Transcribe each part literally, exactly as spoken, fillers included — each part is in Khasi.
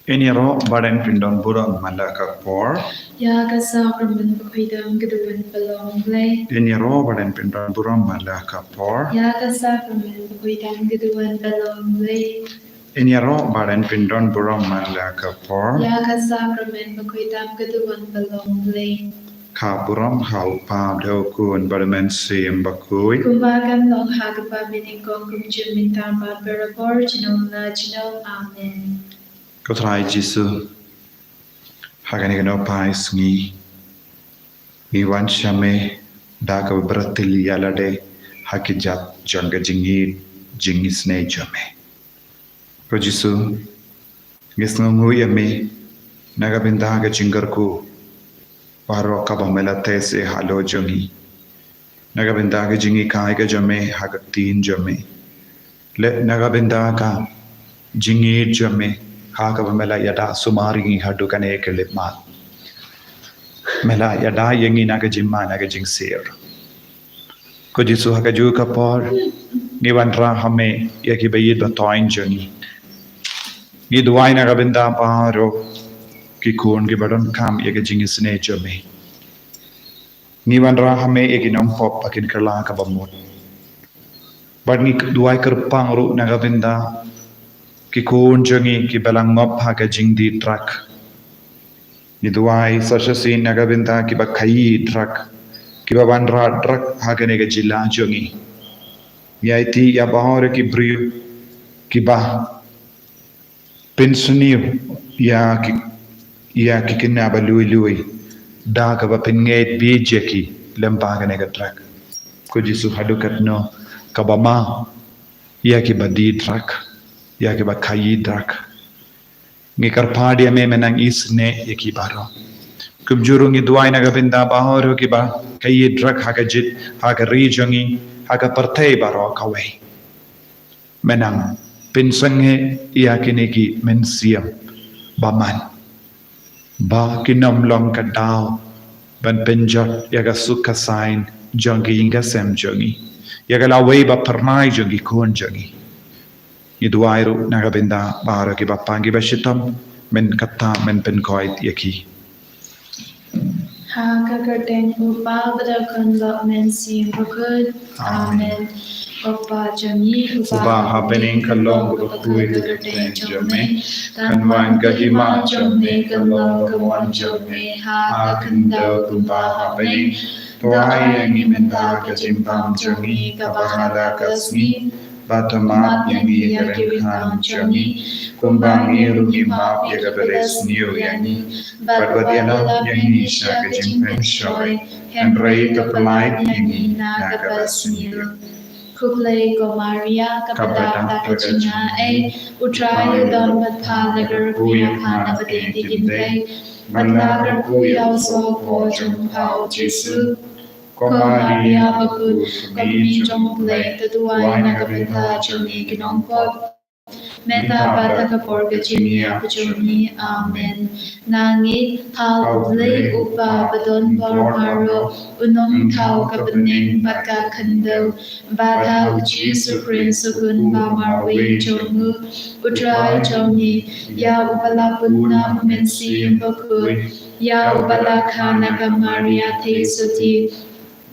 Ngin ïaroh bad ngin pyndon burom man la ka por. Ïa ka sakramen bakhuid tam ka duwan ba long Blei. Ngin ïaroh bad ngin pyndon burom man la ka por. Ïa ka sakramen bakhuid tam ka duwan ba long Blei. Ngin ïaroh bad ngin pyndon burom man la ka por. Ïa ka sakramen bakhuid tam ka duwan ba long Blei. Ka burom ha u Kpa, u Khun bad u Mynsiem Bakhuid. Kumba kan long ha kaba mynnyngkong, kumjuh mynta bad barabor, junom la junom. Amen. Ko Trai Jisu, ha kane ka nohphai sngi ngi wan sha me da kaba bret ïa lade ha ki jait jong ka jingïeit jingisynei jong me. Ko Jisu, ngi sngewnguh ïa me na ka bynta ka jingkyrkhu baroh kaba me la teh halor jong ngi, na ka bynta ka jinghikai ka jong me ha ka ktien jong me, lane na ka bynta ka jingïeit jong me ha kaba me la ïada sumar ïa ngi haduh kane ka khyllipmat. Me la ïada ïa ngi na ka jingma, na ka jingsir. Ko Jisu, ha kajuh ka por ngi wanrah ha me ïa ki baieit bathoiñ jong ngi. Ngi duwai na ka bynta baroh ki khun kiba donkam ïa ka jingisynei jong me. Ngi wanrah ha me ïa ki nongpop ba kin kylla kaba mut. Bad ngi duwai kyrpang ruh na ka bynta ki khun jong ngi kiba la ngop ha ka jingdie drug. Ngi duwai sa shisien na ka bynta kiba khaïi drug, kiba wanrah drug ha kane ka jylla jong ngi. Ngi aiti ïa baroh ki briew kiba pynsniew ïa ki, ïa ki khynnah ba lui lui da kaba pynngeit bieit ïa ki lyngba kane ka drug. Ko Jisu, haduh katno kaba ma ïa kiba die drug, ïa kiba khaïi drug. Ngi kyrpad ïa me, me nang isynei ïa ki baroh. Kumjuh ruh ngi duwai na ka bynta baroh kiba khaïi drug ha ka jylla, ha ka ri jong ngi, ha ka pyrthei baroh kawei. Me nang pynsangeh ïa kine ki mynsiem bymman ba kin ym long ka daw ban pynjot ïa ka suk ka saiñ jong ki ïing ki sem jong ngi, ïa ka lawei ba phyrnai jong ki khun jong ngi. Ngi duwai ruh na ka bynta baroh kiba pang kiba shitom, men kata men pynkhuid ïa ki. Ha ka kyrteng u Kpa bad u Khun bad u Mynsiem Bakhuid. Amen. Amen. Ko Kpa jong ngi uba ha bneng, ka long kaba khuid ka kyrteng jong me. Kan wan ka hima jong me, kan long ka mon jong me ha ka khyndew kumba ha bneng. To ai ïa ngi mynta ka jingbam jong ngi kaba ha la ka sngi. Bad to map ïa ngi ïa ki riewkam jong ngi, kumba ngi ruh ngi map ïa kiba la sniew ïa ngi. Bad wat ïalap ïa ngi sha ka jingpynshoi, hynrei to pyllait ïa ngi na kaba sniew. Khublei ko Maria, kaba dap da ka jingaiei, u Trai u don bad pha, la kyrkhu ïa pha na pdeng ki kynthei, bad la kyrkhu ïa u sohpor jong pha u Jisu. Ko Maria bakhuid, ko Kmie jong U Blei, to duwai na ka bynta jong ngi ki nongpop, mynta bad ha ka por ka jingïap jong ngi. Amen. Nga ngeit ha U Blei U Kpa badonbor baroh, U Nongthaw ka bneng bad ka khyndew, bad ha U Jisu Khrist, U Khun ba marwei jong U, U Trai jong ngi, ïa uba la put na U Mynsiem Bakhuid, ïa uba la kha na ka Maria Theisotti,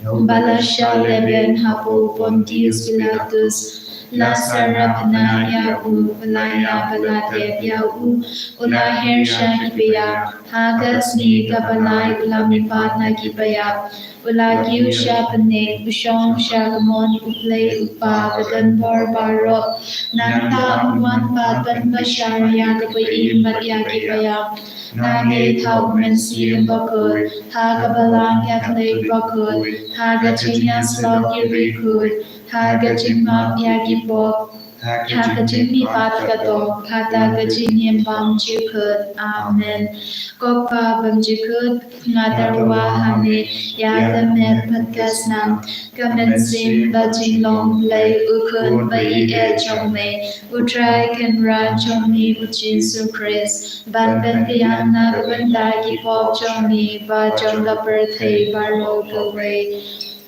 uba la shah lehbeiñ hapoh u Pontius Pilatus, la sngewbha ïa u, ba la ïap, ba la tep ïa u, u la hiar sha kiba ïap, ha ka sngi kaba lai u la mihpat na kiba ïap, u la kiew sha bneng, u shong sha ka mon U Blei U Kpa badonbor baroh. Nangta un wan pat ban bishar ïa kiba im bad ïa kiba ïap. Nga ngeit ha U Mynsiem Bakhuid, ha ka Balang Katholik bakhuid, ha ka jingïasyllok ki riewkhuid, ha ka jingmap ïa ki pop, ha ka jingmihpat ka doh, bad ha ka jingim bymjukut. Amen. Ko Kpa bymjukut, nga tyrwa ha me ïa ka met bad ka snam, ka mynsiem bad jinglong Blei, U Khun ba ïeit jong me, U Trai Kynrad jong ngi U Jisu Khrist, ban pynbiang na ka bynta ki pop jong ngi bad jong ka pyrthei baroh kawei.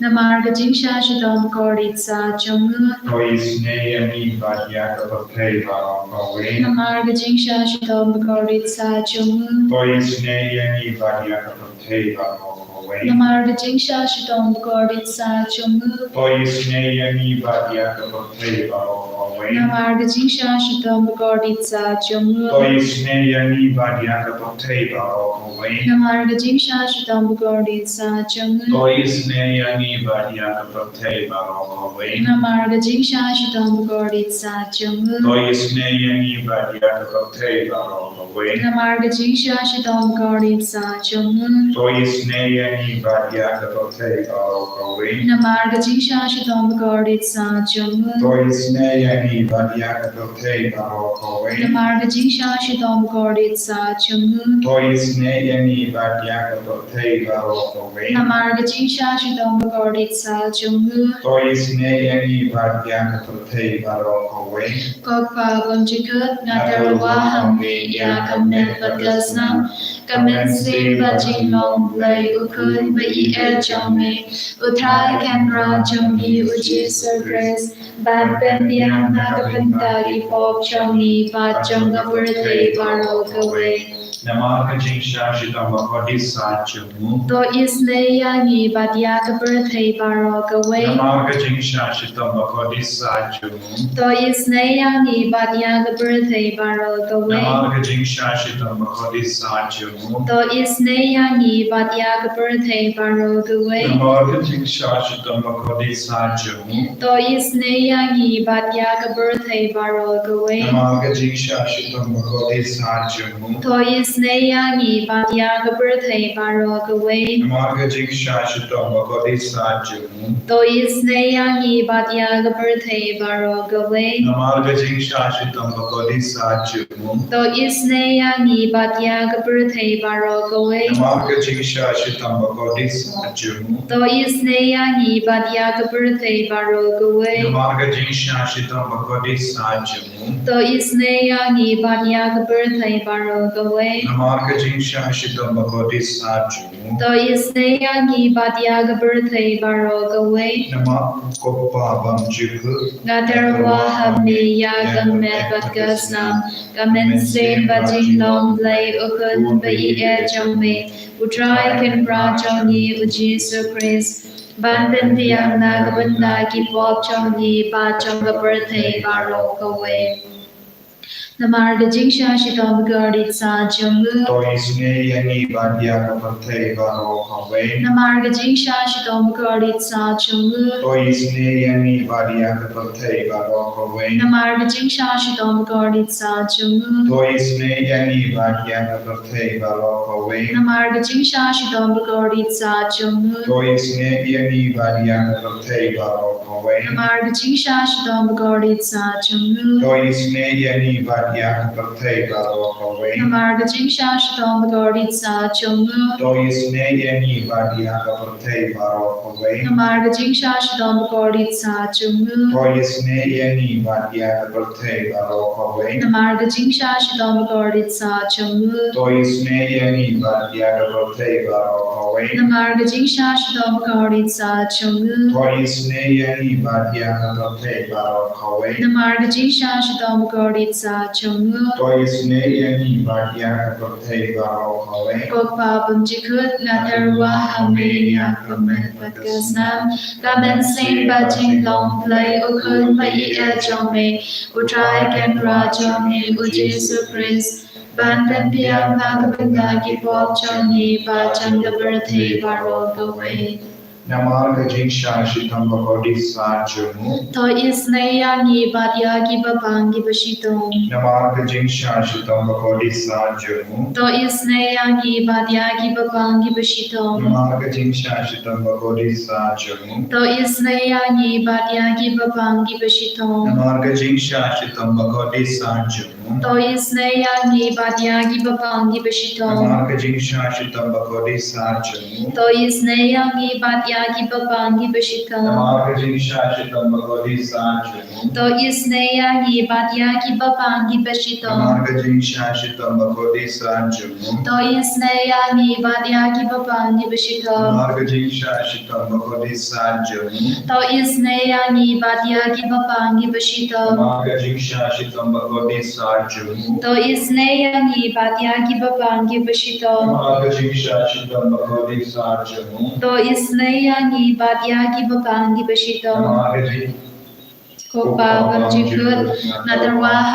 Namar ka jingshah shitom bakordit sah jong u. To isynei ïa ngi bad ïa ka pyrthei baroh kawei. Namar ka jingshah shitom bakordit sah jong u. To isynei ïa ngi bad ïa ka pyrthei baroh kawei. Namar ka jingshah shitom bakordit sah jong u. To isynei ïa ngi bad ïa ka pyrthei baroh kawei. Namar ka jingshah shitom bakordit sah jong u. To isynei ïa ngi bad ïa ka pyrthei baroh kawei. Namar ka jingshah shitom bakordit sah jong u. To isynei ïa ngi bad ïa ka pyrthei baroh kawei. Namar ka jingshah shitom bakordit sah jong u. To isynei ïa ngi bad ïa ka pyrthei baroh kawei. Namar ka jingshah shitom bakordit sah jong u. To isynei ïa ngi bad ïa ka pyrthei baroh kawei. Namar ka jingshah shitom bakordit sah jong u. To isynei ïa ngi bad ïa ka pyrthei baroh kawei. Namar ka jingshah shitom bakordit sah jong u. To isynei ïa ngi bad ïa ka pyrthei baroh kawei. Namar ka jingshah shitom bakordit sah jong u. To isynei ïa ngi bad ïa ka pyrthei baroh kawei. Ko Kpa bymjukut, nga tyrwa ha me ïa ka met bad ka snam, ka mynsiem bad jinglong Blei, u Khun ba ïeit jong me, U Trai Kynrad jong ngi U Jisu Khrist, ban pynbiang na ka bynta ki pop jong ngi bad jong ka pyrthei baroh kawei. Namar ka jingshah shitom bakordit sah jong u. To isynei ïa ngi bad ïa ka pyrthei baroh kawei. Namar ka jingshah shitom bakordit sah jong u. To isynei ïa ngi bad ïa ka pyrthei baroh kawei. Namar ka jingshah shitom bakordit sah jong u. To isynei ïa ngi bad ïa ka pyrthei baroh kawei. Namar ka jingshah shitom bakordit sah jong u. To isynei ïa ngi bad ïa ka pyrthei baroh kawei. Namar ka jingshah shitom bakordit sah jong u. To isynei ïa ngi bad ïa ka pyrthei baroh kawei. Namar ka jingshah shitom bakordit sah jong u. To isynei ïa ngi bad ïa ka pyrthei baroh kawei. Namar ka jingshah shitom bakordit sah jong u. To isynei ïa ngi bad ïa ka pyrthei baroh kawei. Namar ka jingshah shitom bakordit sah jong u. To isynei ïa ngi bad ïa ka pyrthei baroh kawei. Namar ka jingshah shitom bakordit sah jong u. To isynei ïa ngi bad ïa ka pyrthei baroh kawei. Namar ka jingshah shitom bakordit sah jong u. To isynei ïa ngi bad ïa ka pyrthei baroh kawei. Namar ko Kpa bymjukut, nga tyrwa ha me ïa ka met bad ka snam, ka mynsiem bad jinglong Blei, u Khun ba ïeit jong me, U Trai Kynrad jong ngi U Jisu Khrist, ban pynbiang na ka bynta ki pop jong ngi bad jong ka pyrthei baroh kawei. Namar ka jingshah shitom bakordit sah jong u. To isynei ïa ngi bad ïa ka pyrthei baroh kawei. Namar ka jingshah shitom bakordit sah jong u. To isynei ïa ngi bad ïa ka pyrthei baroh kawei. Namar ka jingshah shitom bakordit sah jong u. To isynei ïa ngi bad ïa ka pyrthei baroh kawei. Namar ka jingshah shitom bakordit sah jong u. To isynei ïa ngi bad ïa ka pyrthei baroh kawei. Namar ka jingshah shitom bakordit sah jong u. To isynei ïa ngi bad ïa ka pyrthei baroh kawei. Namar ka jingshah shitom bakordit sah jong u. To isynei ïa ngi bad ïa ka pyrthei baroh kawei. Namar ka jingshah shitom bakordit sah jong u. To isynei ïa ngi bad ïa ka pyrthei baroh kawei. Namar ka jingshah shitom bakordit sah jong u. To isynei ïa ngi bad ïa ka pyrthei baroh kawei. Namar ka jingshah shitom bakordit sah jong u. To isynei ïa ngi bad ïa ka pyrthei baroh kawei. Namar ka jingshah shitom bakordit sah jong u. To isynei ïa ngi bad ïa ka pyrthei baroh kawei. Ko Kpa bymjukut, nga tyrwa ha me ïa ka met bad ka snam, ka mynsiem bad jinglong Blei, u Khun ba ïeit jong me, U Trai Kynrad jong ngi U Jisu Khrist, ban pynbiang na ka bynta ki pop jong ngi bad jong ka pyrthei baroh kawei. Namar ka jingshah shitom bakordit sah jong u. To isynei ïa ngi bad ïa ki bapang ki bashitom. Namar ka jingshah shitom bakordit sah jong u. To isynei ïa ngi bad ïa ki bapang ki bashitom. Namar ka jingshah shitom bakordit sah jong u. To isynei ïa ngi bad ïa ki bapang ki bashitom. Namar ka jingshah shitom bakordit sah jong u. To isynei ïa ngi bad ïa ki bapang ki bashitom. Namar ka jingshah shitom bakordit sah jong u. To isynei ïa ngi bad ïa kiba pang kiba shitom. Namar ka jingshah shitom bakordit san jong u. To isynei ïa ngi bad ïa kiba pang kiba shitom. Namar ka jingshah shitom bakordit san jong u. To isynei ïa ngi bad ïa kiba pang kiba shitom. Namar ka jingshah shitom bakordit san jong u. To isynei ïa ngi bad ïa kiba pang kiba shitom. Namar ka jingshah shitom bakordit san jong u. To isynei ïa ngi bad ïa kiba pang kiba shitom. Namar ka jingshah shitom bakordit san jong u. To isynei ïa ngi bad ïa kiba pang kiba shitom. Namar ka jing- Ko Pa ba ha jingkut, nga tyrwa ha